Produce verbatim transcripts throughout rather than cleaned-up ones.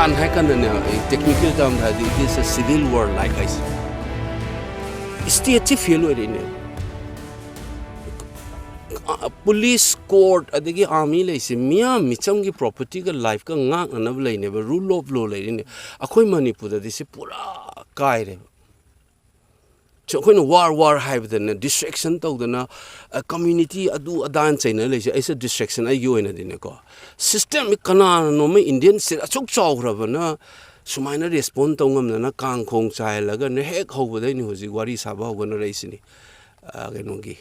ꯑꯟ ꯍꯥꯏ ꯀꯥꯟꯗꯅꯦ, ꯑꯩ technical term ꯗ ꯍꯥꯏꯗꯤ, it is a civil war like ꯍꯥꯏꯁꯦ꯫ ꯁ꯭ꯇꯦꯠꯁꯤ ꯐꯦꯜ ꯑꯣꯏꯔꯛꯏꯅꯦ꯫ ꯄꯨꯂꯤꯁ, ꯀꯣꯔꯠ, ꯑꯗꯒꯤ ꯑꯥꯔꯃꯤ ꯂꯩꯁꯦ ꯃꯤꯌꯥꯝ ꯃꯤꯆꯝꯒꯤ ꯄ꯭ꯔꯣꯄꯔꯇꯤꯒ ꯂꯥꯏꯐꯀ ꯉꯥꯛꯅꯅꯕ ꯂꯩꯅꯦꯕ, ꯔꯨꯜ ꯑꯣꯐ ꯂꯣ ꯂꯩꯔꯤꯅꯦ꯫ ꯑꯩꯈꯣꯏ ꯃꯅꯤꯄꯨꯔꯗꯗꯤ ꯁꯤ ꯄꯨꯔꯥ ꯀꯥꯏꯔꯦꯕ꯫ ꯁꯤ ꯑꯩꯈꯣꯏꯅ ꯋꯥꯔ ꯋꯥꯔ ꯍꯥꯏꯕꯗꯅꯦ, ꯗꯤꯁꯇ꯭ꯔꯦꯛꯁꯟ ꯇꯧꯗꯅ, ꯑ, ꯀꯝꯃ꯭ꯌꯨꯅꯤꯇꯤ ꯑꯗꯨ ꯑꯗꯥꯅ ꯆꯩꯅ ꯂꯩꯁꯦ꯫ ꯑꯩꯁꯦ ꯗꯤꯁꯇ꯭ꯔꯦꯛꯁꯟ ꯑꯩꯒꯤ ꯑꯣꯏꯅꯗꯤꯅꯦꯀꯣ, ꯁꯤꯁꯇꯦꯝ ꯀꯅꯥꯅꯅꯣꯃ ꯏꯟꯗꯤꯌꯟ ꯁ꯭ꯇꯦꯠ ꯑꯁꯨꯛ ꯆꯥꯎꯈ꯭ꯔꯕꯅ ꯁꯨꯃꯥꯏꯅ ꯔꯦꯁꯄꯣꯟ ꯇꯧ ꯉꯝꯗꯅ ꯀꯥꯡꯈꯣꯡ ꯆꯥꯏꯍꯜꯂꯒꯅꯦ, ꯍꯦꯛ ꯍꯧꯕꯗꯩꯅꯤ ꯍꯧꯖꯤꯛ ꯋꯥꯔꯤ ꯁꯥꯕ ꯍꯧꯒꯠꯅꯔꯛꯏꯁꯤꯅꯤ꯫ ꯑ, ꯀꯩꯅꯣꯒꯤ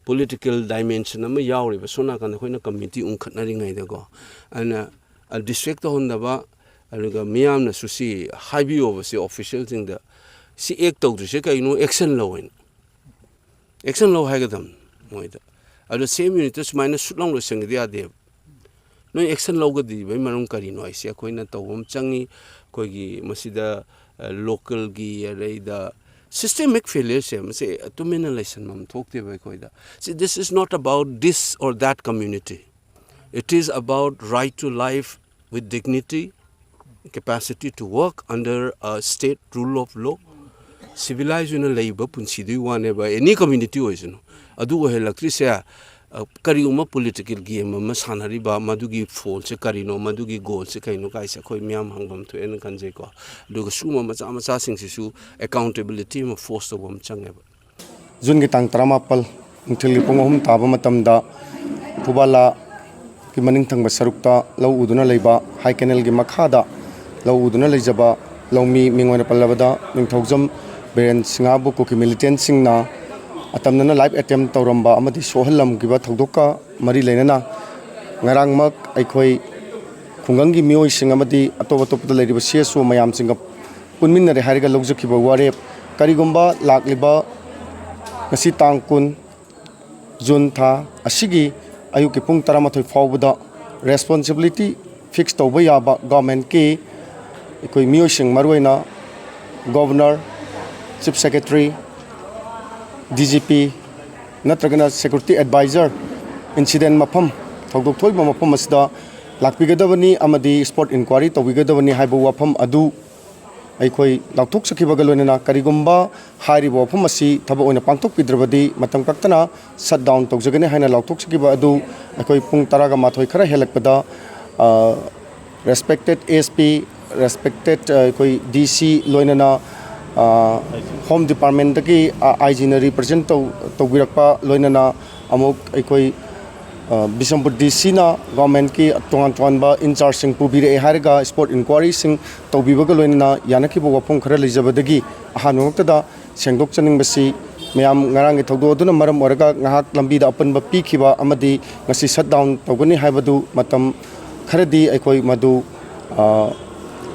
ꯄꯣꯂꯤꯇꯤꯀꯦꯜ ꯗꯥꯏꯃꯦꯟꯁꯟ ꯑꯃ ꯌꯥꯎꯔꯤꯕ ꯁꯣꯝ ꯅꯥꯀꯟꯗ ꯑꯩꯈꯣꯏꯅ ꯀꯝꯃ꯭ꯌꯨꯅꯤꯇꯤ ꯎꯪꯈꯠꯅꯔꯤꯉꯩꯗꯀꯣ꯫ ꯑꯗꯨꯅ, ꯑ, ꯗꯤꯁꯇ꯭ꯔꯦꯛ ꯇꯧꯍꯟꯗꯕ, ꯑꯗꯨꯒ ꯃꯤꯌꯥꯝꯅꯁꯨ ꯁꯤ ꯍꯥꯏꯕꯤꯌꯣꯕ, ꯁꯤ ꯑꯣꯐꯤꯁꯤꯌꯦꯜꯁꯤꯡꯗ, ꯁꯤ ꯑꯦꯛ ꯇꯧꯗ꯭ꯔꯤꯁꯦ ꯀꯩꯅꯣ, ꯑꯦꯛꯁꯟ ꯂꯧ ꯍꯥꯏꯅ꯫ ꯑꯦꯛꯁꯟ ꯂꯧ ꯍꯥꯏꯒꯗꯕꯅꯤ ꯃꯣꯏꯗ꯫ ꯑꯗꯣ ꯁꯦꯝ ꯌꯨꯅꯤꯠꯇ ꯁꯨꯃꯥꯏꯅ ꯁꯨꯠ ꯂꯥꯎ ꯂꯣꯏꯁꯤꯟꯒꯗꯤ ꯌꯥꯗꯦꯕ꯫ ꯅꯣꯏ ꯑꯦꯛꯁꯟ ꯂꯧꯒꯗꯕꯩ ꯃꯔꯝ ꯀꯔꯤꯅꯣ ꯍꯥꯏꯁꯦ ꯑꯩꯈꯣꯏꯅ ꯇꯧꯕ ꯑꯃ ꯆꯪꯉꯤ꯫ ꯑꯩꯈꯣꯏꯒꯤ ꯃꯁꯤꯗ, ꯑ, ꯂꯣꯀꯦꯜꯒꯤ, ꯑꯗꯩꯗ ꯁꯤꯁꯇꯦꯃꯤꯛ ꯐꯦꯂꯤꯌꯔꯁꯦ, ꯃꯁꯤ ꯇꯨꯃꯤꯟꯅ ꯂꯩꯁꯟꯕ ꯑꯃ ꯊꯣꯛꯇꯦꯕ ꯑꯩꯈꯣꯏꯗ꯫ See, this is not about this or that community. It is about right to life with dignity, capacity to work under a state rule of law. Civilized ꯑꯣꯏꯅ ꯂꯩꯕ ꯄꯨꯟꯁꯤꯗꯨꯒꯤ ꯋꯥꯅꯦꯕ, ꯑꯦꯅꯤ ꯀꯝꯃ꯭ꯌꯨꯅꯤꯇꯤ ꯑꯣꯏꯁꯅꯨ꯫ ꯑꯗꯨ ꯑꯣꯏꯍꯜꯂꯛꯇ꯭ꯔꯤꯁꯦ, ꯑ, ꯀꯔꯤꯒꯨꯝꯕ ꯄꯣꯂꯤꯇꯤꯀꯦꯜ ꯒꯦꯝ ꯑꯃ ꯁꯥꯟꯅꯔꯤꯕ, ꯃꯗꯨꯒꯤ ꯐꯣꯜꯁꯦ ꯀꯔꯤꯅꯣ, ꯃꯗꯨꯒꯤ ꯒꯣꯜꯁꯦ ꯀꯩꯅꯣ ꯀꯥꯏꯁꯦ ꯑꯩꯈꯣꯏ ꯃꯤꯌꯥꯝ ꯍꯪꯐꯝ ꯊꯣꯛꯑꯦꯅ ꯈꯟꯖꯩꯀꯣ꯫ ꯑꯗꯨꯒ ꯁꯤꯒꯨꯝꯕ ꯃꯆꯥ ꯃꯆꯥꯁꯤꯡꯁꯤꯁꯨ ꯑꯦꯀꯥꯎꯟꯇꯦꯕꯤꯂꯤꯇꯤ ꯑꯃ ꯐꯣꯔꯁ ꯇꯧꯕ ꯑꯃ ꯆꯪꯉꯦꯕ꯫ ꯖꯨꯟꯒꯤ ꯇꯥꯡ ꯇꯔꯥꯃꯥꯄꯜ ꯅꯨꯡꯊꯤꯜꯒꯤ ꯄꯨꯡ ꯑꯍꯨꯝ ꯇꯥꯕ ꯃꯇꯝꯗ ꯐꯨꯕꯥꯂꯥꯒꯤ ꯃꯅꯤꯡ ꯊꯪꯕ ꯁꯔꯨꯛꯇ ꯂꯧ ꯎꯗꯨꯅ ꯂꯩꯕ, ꯍꯥꯏ ꯀꯦꯅꯦꯜꯒꯤ ꯃꯈꯥꯗ ꯂꯧ ꯎꯗꯨꯅ ꯂꯩꯖꯕ ꯂꯧꯃꯤ, ꯃꯤꯡ ꯑꯣꯏꯅ ꯄꯜꯂꯕꯗ ꯅꯤꯡꯊꯧꯖꯝ ꯕꯤꯔꯦꯟ ꯁꯤꯡꯍꯕꯨ ꯀꯨꯀꯤ ꯃꯤꯂꯤꯇꯦꯟꯁꯤꯡꯅ ꯑꯇꯝꯅꯅ ꯂꯥꯏꯐ ꯑꯦꯇꯦꯝ ꯇꯧꯔꯝꯕ ꯑꯃꯗꯤ ꯁꯣꯛꯍꯜꯂꯝꯈꯤꯕ ꯊꯧꯗꯣꯛꯀ ꯃꯔꯤ ꯂꯩꯅꯅ, ꯉꯔꯥꯡꯃꯛ ꯑꯩꯈꯣꯏ ꯈꯨꯡꯒꯪꯒꯤ ꯃꯤꯑꯣꯏꯁꯤꯡ ꯑꯃꯗꯤ ꯑꯇꯣꯞ ꯑꯇꯣꯞꯄꯗ ꯂꯩꯔꯤꯕ ꯁꯤ ꯑꯦꯁ ꯑꯣ ꯃꯌꯥꯝꯁꯤꯡꯒ ꯄꯨꯟꯃꯤꯟꯅꯔꯦ ꯍꯥꯏꯔꯒ ꯂꯧꯖꯈꯤꯕ ꯋꯥꯔꯦꯞ, ꯀꯔꯤꯒꯨꯝꯕ ꯂꯥꯛꯂꯤꯕ ꯉꯁꯤ ꯇꯥꯡ ꯀꯨꯟ ꯖꯨꯟ ꯊꯥ ꯑꯁꯤꯒꯤ ꯑꯌꯨꯛꯀꯤ ꯄꯨꯡ ꯇꯔꯥꯃꯥꯊꯣꯏ ꯐꯥꯎꯕꯗ ꯔꯦꯁꯄꯣꯟꯁꯤꯕꯤꯂꯤꯇꯤ ꯐꯤꯛꯁ ꯇꯧꯕ ꯌꯥꯕ ꯒꯣꯔꯃꯦꯟꯀꯤ ꯑꯩꯈꯣꯏ ꯃꯤꯑꯣꯏꯁꯤꯡ, ꯃꯔꯨꯑꯣꯏꯅ governor, chief secretary, D G P ꯅꯠꯇ꯭ꯔꯒꯅ ꯁꯦꯀ꯭ꯌꯨꯔꯤꯇꯤ ꯑꯦꯗꯚꯥꯏꯖꯔ, ꯏꯟꯁꯤꯗꯦꯟ ꯃꯐꯝ, ꯊꯧꯗꯣꯛ ꯊꯣꯛꯏꯕ ꯃꯐꯝ ꯑꯁꯤꯗ ꯂꯥꯛꯄꯤꯒꯗꯕꯅꯤ ꯑꯃꯗꯤ spot inquiry ꯇꯧꯕꯤꯒꯗꯕꯅꯤ ꯍꯥꯏꯕ ꯋꯥꯐꯝ ꯑꯗꯨ ꯑꯩꯈꯣꯏ ꯂꯥꯎꯊꯣꯛꯆꯈꯤꯕꯒ ꯂꯣꯏꯅꯅ, ꯀꯔꯤꯒꯨꯝꯕ ꯍꯥꯏꯔꯤꯕ ꯋꯥꯐꯝ ꯑꯁꯤ ꯊꯕꯛ ꯑꯣꯏꯅ ꯄꯥꯡꯊꯣꯛꯄꯤꯗ꯭ꯔꯕꯗꯤ ꯃꯇꯝ ꯀꯛꯇꯅ shut down ꯇꯧꯖꯒꯅꯤ ꯍꯥꯏꯅ ꯂꯥꯎꯊꯣꯛꯆꯈꯤꯕ ꯑꯗꯨ ꯑꯩꯈꯣꯏ ꯄꯨꯡ ꯇꯔꯥꯒ ꯃꯥꯊꯣꯏ ꯈꯔ ꯍꯦꯜꯂꯛꯄꯗ, ꯑ, respected S P, respected, ꯑ, ꯑꯩꯈꯣꯏ D C, ꯂꯣꯏꯅꯅ, ꯑ, Home Departmentꯇꯒꯤ, ꯑ, I Gꯅ represent ꯇꯧ-, ꯇꯧꯕꯤꯔꯛꯄ, ꯂꯣꯏꯅꯅ ꯑꯃꯨꯛ ꯑꯩꯈꯣꯏ, ꯑ, ꯕꯤꯁꯅꯨꯄꯨꯔ D Cꯅ governmentꯀꯤ ꯇꯣꯉꯥꯟ ꯇꯣꯉꯥꯟꯕ in chargeꯁꯤꯡ ꯄꯨꯕꯤꯔꯛꯑꯦ ꯍꯥꯏꯔꯒ spot inquiryꯁꯤꯡ ꯇꯧꯕꯤꯕꯒ ꯂꯣꯏꯅꯅ ꯌꯥꯅꯈꯤꯕ ꯋꯥꯐꯝ ꯈꯔ ꯂꯩꯖꯕꯗꯒꯤ ꯑꯍꯥꯟꯕꯃꯛꯇꯗ ꯁꯦꯡꯗꯣꯛꯆꯅꯤꯡꯕꯁꯤ, ꯃꯌꯥꯝ ꯉꯔꯥꯡꯒꯤ ꯊꯧꯗꯣꯛ ꯑꯗꯨꯅ ꯃꯔꯝ ꯑꯣꯏꯔꯒ ꯉꯥꯏꯍꯥꯛ ꯂꯝꯕꯤꯗ ꯑꯄꯟꯕ ꯄꯤꯈꯤꯕ ꯑꯃꯗꯤ ꯉꯁꯤ shut down ꯇꯧꯒꯅꯤ ꯍꯥꯏꯕꯗꯨ ꯃꯇꯝ ꯈꯔꯗꯤ ꯑꯩꯈꯣꯏ ꯃꯗꯨ, ꯑ,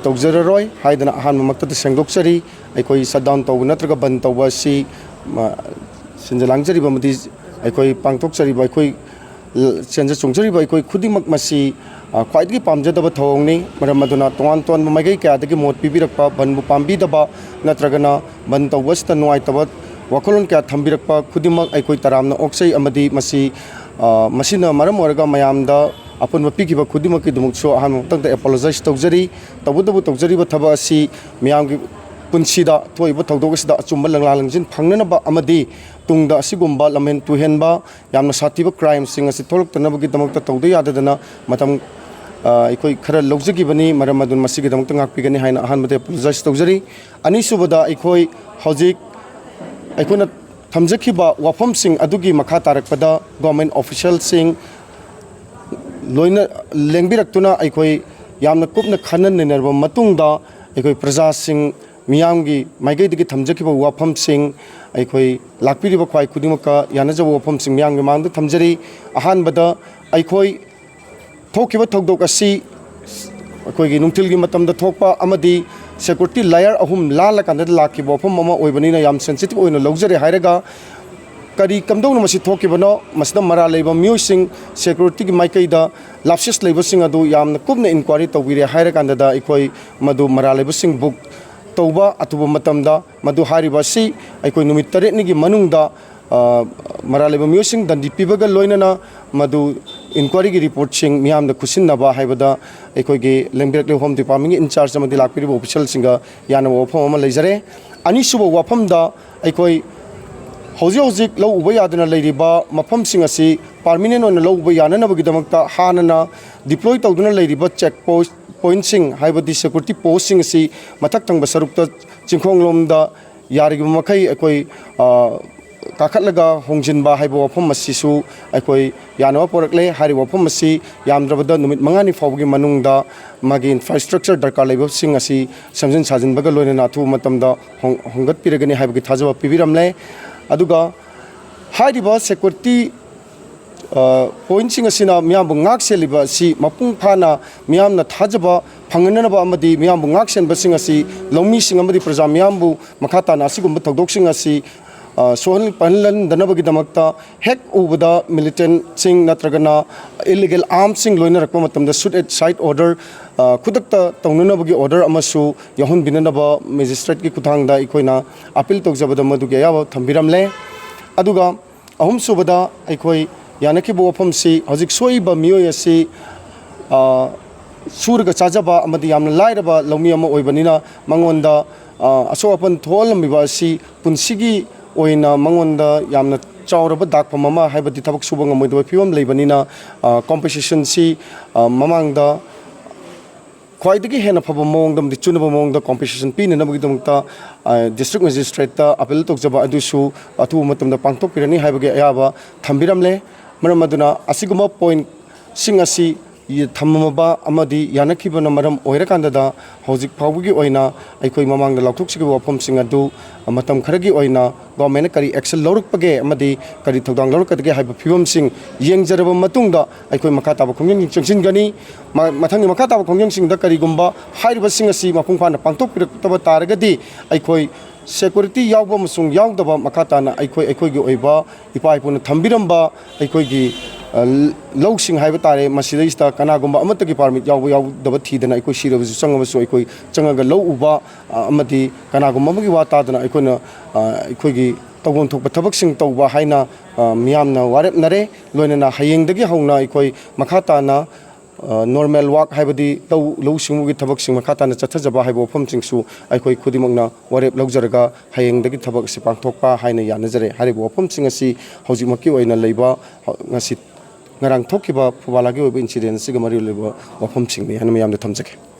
ꯇꯧꯖꯔꯔꯣꯏ ꯍꯥꯏꯗꯅ ꯑꯍꯥꯟꯕꯃꯛꯇꯗ ꯁꯦꯡꯗꯣꯛꯆꯔꯤ꯫ ꯑꯩꯈꯣꯏ shut down ꯇꯧꯕ ꯅꯠꯇ꯭ꯔꯒ ꯕꯟ ꯇꯧꯕ ꯑꯁꯤ, ꯃ-, ꯁꯤꯟꯖ ꯂꯥꯡꯖꯔꯤꯕ ꯑꯃꯗꯤ ꯑꯩꯈꯣꯏ ꯄꯥꯡꯊꯣꯛꯆꯔꯤꯕ ꯑꯩꯈꯣꯏ ꯆꯦꯟꯖ ꯆꯣꯡꯖꯔꯤꯕ ꯑꯩꯈꯣꯏ ꯈꯨꯗꯤꯡꯃꯛ ꯃꯁꯤ, ꯑ, ꯈ꯭ꯋꯥꯏꯗꯒꯤ ꯄꯥꯝꯖꯗꯕ ꯊꯧꯑꯣꯡꯅꯤ꯫ ꯃꯔꯝ ꯑꯗꯨꯅ ꯇꯣꯉꯥꯟ ꯇꯣꯉꯥꯟꯕ ꯃꯥꯏꯀꯩ ꯀꯌꯥꯗꯒꯤ ꯃꯣꯠ ꯄꯤꯕꯤꯔꯛꯄ, ꯕꯟꯕꯨ ꯄꯥꯝꯕꯤꯗꯕ ꯅꯠꯇ꯭ꯔꯒꯅ ꯕꯟ ꯇꯧꯕ ꯑꯁꯤꯗ ꯅꯨꯡꯉꯥꯏꯇꯕ ꯋꯥꯈꯜꯂꯣꯟ ꯀꯌꯥ ꯊꯝꯕꯤꯔꯛꯄ ꯈꯨꯗꯤꯡꯃꯛ ꯑꯩꯈꯣꯏ ꯇꯔꯥꯝꯅ ꯑꯣꯛꯆꯩ ꯑꯃꯗꯤ ꯃꯁꯤ, ꯑ, ꯃꯁꯤꯅ ꯃꯔꯝ ꯑꯣꯏꯔꯒ ꯃꯌꯥꯝꯗ ꯑꯄꯨꯟꯕ ꯄꯤꯈꯤꯕ ꯈꯨꯗꯤꯡꯃꯛꯀꯤꯗꯃꯛꯁꯨ ꯑꯍꯥꯟꯕ ꯃꯇꯝꯗ apologize ꯇꯧꯖꯔꯤ꯫ ꯇꯧꯕꯇꯕꯨ ꯇꯧꯖꯔꯤꯕ ꯊꯕꯛ ꯑꯁꯤ ꯃꯤꯌꯥꯝꯒꯤ ꯄꯨꯟꯁꯤꯗ ꯊꯣꯛꯏꯕ ꯊꯧꯗꯣꯛ ꯑꯁꯤꯗ ꯑꯆꯨꯝꯕ ꯂꯪꯂꯥ ꯂꯪꯖꯤꯟ ꯐꯪꯅꯅꯕ ꯑꯃꯗꯤ ꯇꯨꯡꯗ ꯑꯁꯤꯒꯨꯝꯕ ꯂꯝꯍꯦꯟ ꯇꯨꯍꯦꯟꯕ ꯌꯥꯝꯅ ꯁꯥꯊꯤꯕ crimeꯁꯤꯡ ꯑꯁꯤ ꯊꯣꯛꯂꯛꯇꯅꯕꯒꯤꯗꯃꯛꯇ ꯇꯧꯗ ꯌꯥꯗꯗꯅ ꯃꯇꯝ, ꯑ, ꯑꯩꯈꯣꯏ ꯈꯔ ꯂꯧꯖꯈꯤꯕꯅꯤ꯫ ꯃꯔꯝ ꯑꯗꯨꯅ ꯃꯁꯤꯒꯤꯗꯃꯛꯇ ꯉꯥꯛꯄꯤꯒꯅꯤ ꯍꯥꯏꯅ ꯑꯍꯥꯟꯕꯗ apologize ꯇꯧꯖꯔꯤ꯫ ꯑꯅꯤꯁꯨꯕꯗ, ꯑꯩꯈꯣꯏ ꯍꯧꯖꯤꯛ ꯑꯩꯈꯣꯏꯅ ꯊꯝꯖꯈꯤꯕ ꯋꯥꯐꯝꯁꯤꯡ ꯑꯗꯨꯒꯤ ꯃꯈꯥ ꯇꯥꯔꯛꯄꯗ government officialꯁꯤꯡ ꯂꯣꯏꯅ ꯂꯦꯡꯕꯤꯔꯛꯇꯨꯅ ꯑꯩꯈꯣꯏ ꯌꯥꯝꯅ ꯀꯨꯞꯅ ꯈꯟꯅ ꯅꯩꯅꯔꯕ ꯃꯇꯨꯡꯗ ꯑꯩꯈꯣꯏ ꯄ꯭ꯔꯖꯥꯁꯤꯡ, ꯃꯤꯌꯥꯝꯒꯤ ꯃꯥꯏꯀꯩꯗꯒꯤ ꯊꯝꯖꯈꯤꯕ ꯋꯥꯐꯝꯁꯤꯡ, ꯑꯩꯈꯣꯏ ꯂꯥꯛꯄꯤꯔꯤꯕ ꯈ꯭ꯋꯥꯏ ꯈꯨꯗꯤꯡꯃꯛꯀ ꯌꯥꯅꯖꯕ ꯋꯥꯐꯝꯁꯤꯡ ꯃꯤꯌꯥꯝꯒꯤ ꯃꯥꯡꯗ ꯊꯝꯖꯔꯤ꯫ ꯑꯍꯥꯟꯕꯗ, ꯑꯩꯈꯣꯏ ꯊꯣꯛꯈꯤꯕ ꯊꯧꯗꯣꯛ ꯑꯁꯤ ꯑꯩꯈꯣꯏꯒꯤ ꯅꯨꯡꯊꯤꯜꯒꯤ ꯃꯇꯝꯗ ꯊꯣꯛꯄ ꯑꯃꯗꯤ security layer ꯑꯍꯨꯝ ꯂꯥꯜꯂꯀꯥꯟꯗ ꯂꯥꯛꯈꯤꯕ ꯋꯥꯐꯝ ꯑꯃ ꯑꯣꯏꯕꯅꯤꯅ ꯌꯥꯝ sensitive ꯑꯣꯏꯅ ꯂꯧꯖꯔꯦ ꯍꯥꯏꯔꯒ, ꯀꯔꯤ ꯀꯝꯗꯧꯅ ꯃꯁꯤ ꯊꯣꯛꯈꯤꯕꯅꯣ, ꯃꯁꯤꯗ ꯃꯔꯥꯜ ꯂꯩꯕ ꯃꯤꯑꯣꯏꯁꯤꯡ, securityꯒꯤ ꯃꯥꯏꯀꯩꯗ lapses ꯂꯩꯕꯁꯤꯡ ꯑꯗꯨ ꯌꯥꯝꯅ ꯀꯨꯞꯅ inquiry ꯇꯧꯕꯤꯔꯦ ꯍꯥꯏꯔꯀꯥꯟꯗꯗ ꯑꯩꯈꯣꯏ ꯃꯗꯨ ꯃꯔꯥꯜ ꯂꯩꯕꯁꯤꯡ book ꯇꯧꯕ ꯑꯊꯨꯕ ꯃꯇꯝꯗ ꯃꯗꯨ ꯍꯥꯏꯔꯤꯕ ꯑꯁꯤ ꯑꯩꯈꯣꯏ ꯅꯨꯃꯤꯠ ꯇꯔꯦꯠꯅꯤꯒꯤ ꯃꯅꯨꯡꯗ, ꯑ, ꯃꯔꯥꯜ ꯂꯩꯕ ꯃꯤꯑꯣꯏꯁꯤꯡ ꯗꯟꯗꯤ ꯄꯤꯕꯒ ꯂꯣꯏꯅꯅ ꯃꯗꯨ ꯏꯟꯀ꯭ꯋꯥꯏꯔꯤꯒꯤ ꯔꯤꯄꯣꯔꯠꯁꯤꯡ ꯃꯤꯌꯥꯝꯗ ꯈꯨꯠꯁꯤꯟꯅꯕ ꯍꯥꯏꯕꯗ ꯑꯩꯈꯣꯏꯒꯤ ꯂꯦꯡꯕꯤꯔꯛꯂꯤꯕ ꯍꯣꯝ ꯗꯤꯄꯥꯔꯠꯃꯦꯟꯒꯤ ꯏꯟꯆꯥꯔꯖ ꯑꯃꯗꯤ ꯂꯥꯛꯄꯤꯔꯤꯕ ꯑꯣꯐꯤꯁꯤꯌꯦꯜꯁꯤꯡꯒ ꯌꯥꯅꯕ ꯋꯥꯐꯝ ꯑꯃ ꯂꯩꯖꯔꯦ꯫ ꯑꯅꯤꯁꯨꯕ ꯋꯥꯐꯝꯗ ꯑꯩꯈꯣꯏ ꯍꯧꯖꯤꯛ ꯍꯧꯖꯤꯛ ꯂꯧ ꯎꯕ ꯌꯥꯗꯅ ꯂꯩꯔꯤꯕ ꯃꯐꯝꯁꯤꯡ ꯑꯁꯤ ꯄꯥꯔꯃꯤꯅꯦꯟ ꯑꯣꯏꯅ ꯂꯧ ꯎꯕ ꯌꯥꯅꯅꯕꯒꯤꯗꯃꯛꯇ ꯍꯥꯟꯅꯅ ꯗꯤꯄ꯭ꯂꯣꯏ ꯇꯧꯗꯨꯅ ꯂꯩꯔꯤꯕ ꯆꯦꯛ ꯄꯣꯏꯟꯠꯁꯤꯡ, ꯍꯥꯏꯕꯗꯤ ꯁꯦꯀ꯭ꯌꯨꯔꯤꯇꯤ ꯄꯣꯁꯁꯤꯡ ꯑꯁꯤ ꯃꯊꯛ ꯊꯪꯕ ꯁꯔꯨꯛꯇ ꯆꯤꯡꯈꯣꯡꯂꯣꯝꯗ ꯌꯥꯔꯤꯕ ꯃꯈꯩ ꯑꯩꯈꯣꯏ, ꯑ, ꯀꯥꯈꯠꯂꯒ ꯍꯣꯡꯖꯤꯟꯕ ꯍꯥꯏꯕ ꯋꯥꯐꯝ ꯑꯁꯤꯁꯨ ꯑꯩꯈꯣꯏ ꯌꯥꯅꯕ ꯄꯣꯔꯛꯂꯦ꯫ ꯍꯥꯏꯔꯤꯕ ꯋꯥꯐꯝ ꯑꯁꯤ ꯌꯥꯝꯗ꯭ꯔꯕꯗ ꯅꯨꯃꯤꯠ ꯃꯉꯥꯅꯤ ꯐꯥꯎꯕꯒꯤ ꯃꯅꯨꯡꯗ ꯃꯥꯒꯤ ꯏꯟꯐ꯭ꯔꯥꯁ꯭ꯇ꯭ꯔꯛꯆꯔ ꯗꯔꯀꯥꯔ ꯂꯩꯕꯁꯤꯡ ꯑꯁꯤ ꯁꯦꯝꯖꯤꯟ ꯁꯥꯖꯤꯟꯕꯒ ꯂꯣꯏꯅꯅ ꯑꯊꯨꯕ ꯃꯇꯝꯗ ꯍꯣꯡ-, ꯍꯣꯡꯒꯠꯄꯤꯔꯒꯅꯤ ꯍꯥꯏꯕꯒꯤ ꯊꯥꯖꯕ ꯄꯤꯕꯤꯔꯝꯂꯦ꯫ ꯑꯗꯨꯒ ꯍꯥꯏꯔꯤꯕ ꯁꯦꯀ꯭ꯌꯨꯔꯤꯇꯤ, ꯑ, ꯄꯣꯏꯟꯠꯁꯤꯡ ꯑꯁꯤꯅ ꯃꯤꯌꯥꯝꯕꯨ ꯉꯥꯛ ꯁꯦꯜꯂꯤꯕ ꯑꯁꯤ ꯃꯄꯨꯡ ꯐꯥꯅ ꯃꯤꯌꯥꯝꯅ ꯊꯥꯖꯕ ꯐꯪꯍꯟꯅꯅꯕ ꯑꯃꯗꯤ ꯃꯤꯌꯥꯝꯕꯨ ꯉꯥꯛ ꯁꯦꯟꯕꯁꯤꯡ ꯑꯁꯤ ꯂꯧꯃꯤꯁꯤꯡ ꯑꯃꯗꯤ ꯄ꯭ꯔꯖꯥ ꯃꯤꯌꯥꯝꯕꯨ ꯃꯈꯥ ꯇꯥꯅ ꯑꯁꯤꯒꯨꯝꯕ ꯊꯧꯗꯣꯛꯁꯤꯡ ꯑꯁꯤ, ꯑ, ꯁꯣꯛꯍꯟ-, ꯄꯟꯍꯟꯗꯅꯕꯒꯤꯗꯃꯛꯇ ꯍꯦꯛ ꯎꯕꯗ ꯃꯤꯂꯤꯇꯦꯟꯠꯁꯤꯡ ꯅꯠꯇ꯭ꯔꯒꯅ ꯏꯂꯤꯒꯦꯜ ꯑꯥꯔꯝꯁꯤꯡ ꯂꯣꯏꯅꯔꯛꯄ ꯃꯇꯝꯗ shoot at sight order, ꯑ, ꯈꯨꯗꯛꯇ ꯇꯧꯅꯅꯕꯒꯤ ꯑꯣꯔꯗꯔ ꯑꯃꯁꯨ ꯌꯥꯎꯍꯟꯕꯤꯅꯅꯕ ꯃꯦꯖꯤꯁꯇ꯭ꯔꯦꯠꯀꯤ ꯈꯨꯠꯊꯥꯡꯗ ꯑꯩꯈꯣꯏꯅ ꯑꯥꯄꯤꯜ ꯇꯧꯖꯕꯗ ꯃꯗꯨꯒꯤ ꯑꯌꯥꯕ ꯊꯝꯕꯤꯔꯝꯂꯦ꯫ ꯑꯗꯨꯒ ꯑꯍꯨꯝꯁꯨꯕꯗ ꯑꯩꯈꯣꯏ ꯌꯥꯅꯈꯤꯕ ꯋꯥꯐꯝꯁꯤ ꯍꯧꯖꯤꯛ ꯁꯣꯛꯏꯕ ꯃꯤꯑꯣꯏ ꯑꯁꯤ, ꯑ, ꯁꯨꯔꯒ ꯆꯥꯖꯕ ꯑꯃꯗꯤ ꯌꯥꯝꯅ ꯂꯥꯏꯔꯕ ꯂꯧꯃꯤ ꯑꯃ ꯑꯣꯏꯕꯅꯤꯅ ꯃꯉꯣꯟꯗ, ꯑ, ꯑꯁꯣꯛ ꯑꯄꯟ ꯊꯣꯛꯍꯜꯂꯝꯃꯤꯕ ꯑꯁꯤ ꯄꯨꯟꯁꯤꯒꯤ ꯑꯣꯏꯅ ꯃꯉꯣꯟꯗ ꯌꯥꯝꯅ ꯆꯥꯎꯔꯕ ꯗꯥꯛꯐꯝ ꯑꯃ, ꯍꯥꯏꯕꯗꯤ ꯊꯕꯛ ꯁꯨꯕ ꯉꯝꯃꯣꯏꯗꯕ ꯐꯤꯕꯝ ꯂꯩꯕꯅꯤꯅ, ꯑ, ꯀꯣꯝꯄꯦꯟꯁꯦꯁꯟꯁꯤ, ꯑ, ꯃꯃꯥꯡꯗ ꯈ꯭ꯋꯥꯏꯗꯒꯤ ꯍꯦꯟꯅ ꯐꯕ ꯃꯑꯣꯡꯗ ꯑꯃꯗꯤ ꯆꯨꯅꯕ ꯃꯑꯣꯡꯗ ꯀꯣꯝꯄꯦꯟꯁꯦꯁꯟ ꯄꯤꯅꯅꯕꯒꯤꯗꯃꯛꯇ, ꯑ, ꯗꯤꯁꯇ꯭ꯔꯤꯛ ꯃꯦꯖꯤꯁꯇ꯭ꯔꯦꯠꯇ ꯑꯥꯄꯤꯜ ꯇꯧꯖꯕ ꯑꯗꯨꯁꯨ ꯑꯊꯨꯕ ꯃꯇꯝꯗ ꯄꯥꯡꯊꯣꯛꯄꯤꯔꯅꯤ ꯍꯥꯏꯕꯒꯤ ꯑꯌꯥꯕ ꯊꯝꯕꯤꯔꯝꯂꯦ꯫ ꯃꯔꯝ ꯑꯗꯨꯅ ꯑꯁꯤꯒꯨꯝꯕ ꯄꯣꯏꯟꯠꯁꯤꯡ ꯑꯁꯤ ꯊꯝꯃꯕ ꯑꯃꯗꯤ ꯌꯥꯅꯈꯤꯕꯅ ꯃꯔꯝ ꯑꯣꯏꯔꯀꯥꯟꯗꯗ ꯍꯧꯖꯤꯛ ꯐꯥꯎꯕꯒꯤ ꯑꯣꯏꯅ ꯑꯩꯈꯣꯏ ꯃꯃꯥꯡꯗ ꯂꯥꯎꯊꯣꯛꯆꯈꯤꯕ ꯋꯥꯐꯝꯁꯤꯡ ꯑꯗꯨ ꯃꯇꯝ ꯈꯔꯒꯤ ꯑꯣꯏꯅ ꯒꯣꯔꯃꯦꯟꯅ ꯀꯔꯤ ꯑꯦꯛꯁꯟ ꯂꯧꯔꯛꯄꯒꯦ ꯑꯃꯗꯤ ꯀꯔꯤ ꯊꯧꯗꯥꯡ ꯂꯧꯔꯛꯀꯗꯒꯦ ꯍꯥꯏꯕ ꯐꯤꯕꯝꯁꯤꯡ ꯌꯦꯡꯖꯔꯕ ꯃꯇꯨꯡꯗ ꯑꯩꯈꯣꯏ ꯃꯈꯥ ꯇꯥꯕ ꯈꯣꯡꯖꯪꯁꯤꯡ ꯆꯪꯁꯤꯟꯒꯅꯤ꯫ ꯃ-, ꯃꯊꯪꯒꯤ ꯃꯈꯥ ꯇꯥꯕ ꯈꯣꯡꯖꯪꯁꯤꯡꯗ ꯀꯔꯤꯒꯨꯝꯕ ꯍꯥꯏꯔꯤꯕꯁꯤꯡ ꯑꯁꯤ ꯃꯄꯨꯡ ꯐꯥꯅ ꯄꯥꯡꯊꯣꯛꯄꯤꯔꯛꯇꯕ ꯇꯥꯔꯒꯗꯤ ꯑꯩꯈꯣꯏ ꯁꯦꯀ꯭ꯌꯨꯔꯤꯇꯤ ꯌꯥꯎꯕ ꯑꯃꯁꯨꯡ ꯌꯥꯎꯗꯕ ꯃꯈꯥ ꯇꯥꯅ ꯑꯩꯈꯣꯏ ꯑꯩꯈꯣꯏꯒꯤ ꯑꯣꯏꯕ ꯏꯄꯥ ꯏꯄꯨꯅ ꯊꯝꯕꯤꯔꯝꯕ ꯑꯩꯈꯣꯏꯒꯤ, ꯑ, ꯂꯧꯁꯤꯡ ꯍꯥꯏꯕ ꯇꯥꯔꯦ, ꯃꯁꯤꯗꯩꯁꯤꯗ ꯀꯅꯥꯒꯨꯝꯕ ꯑꯃꯠꯇꯒꯤ ꯄꯥꯔꯃꯤꯠ ꯌꯥꯎꯕ ꯌꯥꯎꯗꯕ ꯊꯤꯗꯅ ꯑꯩꯈꯣꯏ ꯁꯤꯔꯕꯁꯨ ꯆꯪꯉꯕꯁꯨ ꯑꯩꯈꯣꯏ ꯆꯪꯉꯒ ꯂꯧ ꯎꯕ, ꯑ, ꯑꯃꯗꯤ ꯀꯅꯥꯒꯨꯝꯕ ꯑꯃꯒꯤ ꯋꯥ ꯇꯥꯗꯅ ꯑꯩꯈꯣꯏꯅ, ꯑ, ꯑꯩꯈꯣꯏꯒꯤ ꯇꯧꯐꯝ ꯊꯣꯛꯄ ꯊꯕꯛꯁꯤꯡ ꯇꯧꯕ ꯍꯥꯏꯅ, ꯑ, ꯃꯤꯌꯥꯝꯅ ꯋꯥꯔꯦꯞꯅꯔꯦ꯫ ꯂꯣꯏꯅꯅ ꯍꯌꯦꯡꯗꯒꯤ ꯍꯧꯅ ꯑꯩꯈꯣꯏ ꯃꯈꯥ ꯇꯥꯅ, ꯑ, ꯅꯣꯔꯃꯦꯜ ꯋꯥꯛ, ꯍꯥꯏꯕꯗꯤ ꯂꯧ, ꯂꯧꯎ ꯁꯤꯡꯎꯒꯤ ꯊꯕꯛꯁꯤꯡ ꯃꯈꯥ ꯇꯥꯅ ꯆꯠꯊꯖꯕ ꯍꯥꯏꯕ ꯋꯥꯐꯝꯁꯤꯡꯁꯨ ꯑꯩꯈꯣꯏ ꯈꯨꯗꯤꯡꯃꯛꯅ ꯋꯥꯔꯦꯞ ꯂꯧꯖꯔꯒ ꯍꯌꯦꯡꯗꯒꯤ ꯊꯕꯛ ꯑꯁꯤ ꯄꯥꯡꯊꯣꯛꯄ ꯍꯥꯏꯅ ꯌꯥꯅꯖꯔꯦ꯫ ꯍꯥꯏꯔꯤꯕ ꯋꯥꯐꯝꯁꯤꯡ ꯑꯁꯤ ꯍꯧꯖꯤꯛꯃꯛꯀꯤ ꯑꯣꯏꯅ ꯂꯩꯕ, ꯉꯁꯤ, ꯉꯔꯥꯡ ꯊꯣꯛꯈꯤꯕ ꯐꯨꯕꯥꯂꯥꯒꯤ ꯑꯣꯏꯕ ꯏꯟꯁꯤꯗꯦꯟ ꯑꯁꯤꯒ ꯃꯔꯤ ꯂꯩꯅꯕ ꯋꯥꯐꯝꯁꯤꯡꯅꯤ ꯍꯥꯏꯅ ꯃꯌꯥꯝꯗ ꯊꯝꯖꯒꯦ꯫